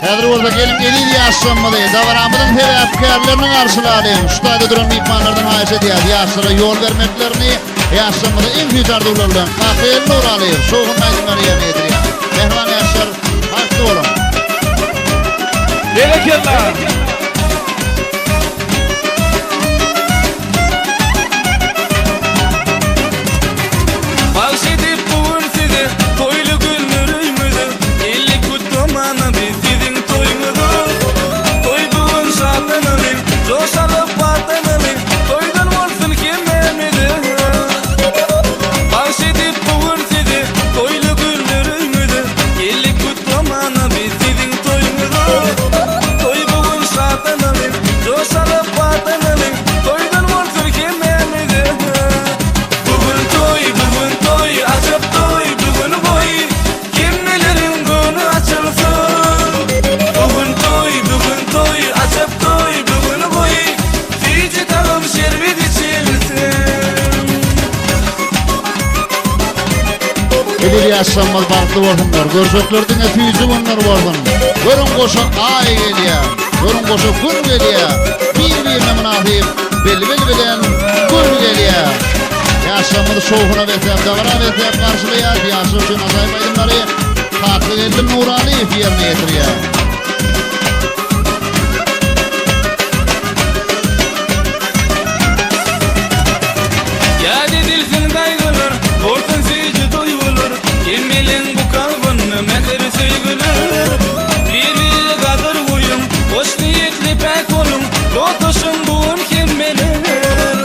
Häzir bolsa geliň eziz ýaşlarymyzy, dabaramyzyň sebäpkärlerini garşylalyň. Şu taýda duran myhmanlardan haýyş edýäris, ýaşlara ýol bermeklerini, ýaşlarymyza iň süýji arzuwlar bilen Kakageldi Nuralyýew şowhunly aýdymlary ýerine ýetirýär. Mähriban ýaşlar, bagtly boluň! Berekella! Bagş edip bu gün size toýly günlerimizi Geldik gutlamana biz siziň toýuňyzy Toý bu gün şatlanalyň, joş alyp patlanalyň Toýdan bolsun hemmämize Bagş edip bu gün size toýly günlerimizi Geldik gutlamana biz siziň toýuňyzy Toý bu gün şatlanalyň, joş alyp patlanalyň Toýdan bolsun hemmämize Bu gün toý, bu gün toý, ajap toý, bu gün goý, Hemmeleriň göwni açylsyn. Bu gün toý, bu gün toý, ajap toý, bu gün goý, Süýji tagam şerbet içilsin. Eziz ýaşlarymyz bagtly bolsunlar, görjekler diňe süýji günler bolsun. Görüň goşa Aý gelýär, görüň goşa Gün gelýär, bir-birine mynasyp bilbil bilen gül gelýär. Ýaşlarymyzy şowhuna besläp, dabara besläp garşylaýar, ýaşlar üçin ajaýyp aýdymlary Kakageldi Nuralyýew ýerine ýetirýär. Ýat edilsin gaýgylar, bolsun süýji duýgular, Hemmeleň bu kalbynda mähir söýgüler. Bir-birine gadyr goýuň, hoşniýetli päk boluň, Dostlaşyň bu gün hemmeler.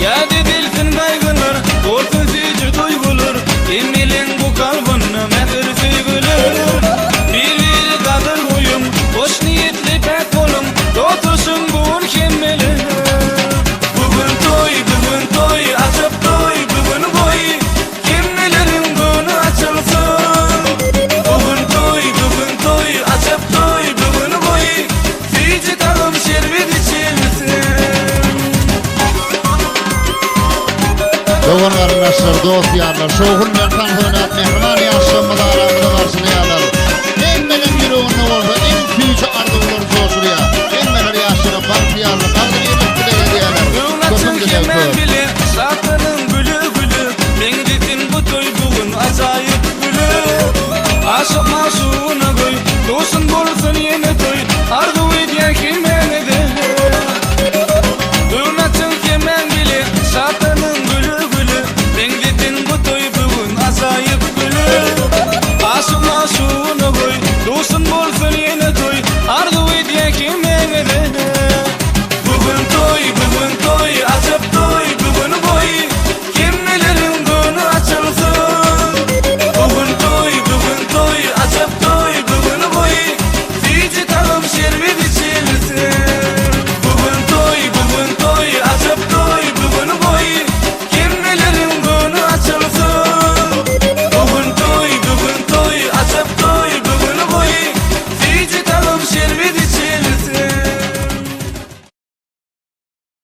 Ýat edilsin gaýgylar, bolsun süýji duýgular, Hemmeleň bu kalbynda mähir söýgüler. Bir-birine gadyr goýuň, hoşniýetli päk boluň, Dostlaşyň bu gün hemmeler. Bu gün toý, bu gün toý, ajap toý, bu gün goý, Hemmeleriň göwni açylsyn. Bu gün toý, bu gün toý, ajap toý, bu gün goý, Süýji tagam şerbet içilsin. Dogan-garyndaşlar, dost-ýarlar şowhun bilen tans oýnap, mähriban ýaşlarymyzy aramyzda garşylaýarlar. Hemmeleriň ýüreginde bolsa iň süýji arzuwlar joşurýar. Hemmeler ýaşlara bagtyýarlyk, agzybirlik dileg edýärler. Göwün Köpüň açyň dilegi hemmäň köp. bile, Şatlanyň güle-güle, Meňzesin bu toý bu gün ajaýyp güle. Aşyk magşugyna göý, Duşun bolsun ýene toý, Arzuw edýän hemmäňize. Göwün açyň hemmäň bile, Şatlanyň güle-güle, Meňzesin bu toý bu gün ajaýyp güle. Aşyk magşugyna göý, Duşun bolsun ýene toý, Arzuw edýän hemmäňize.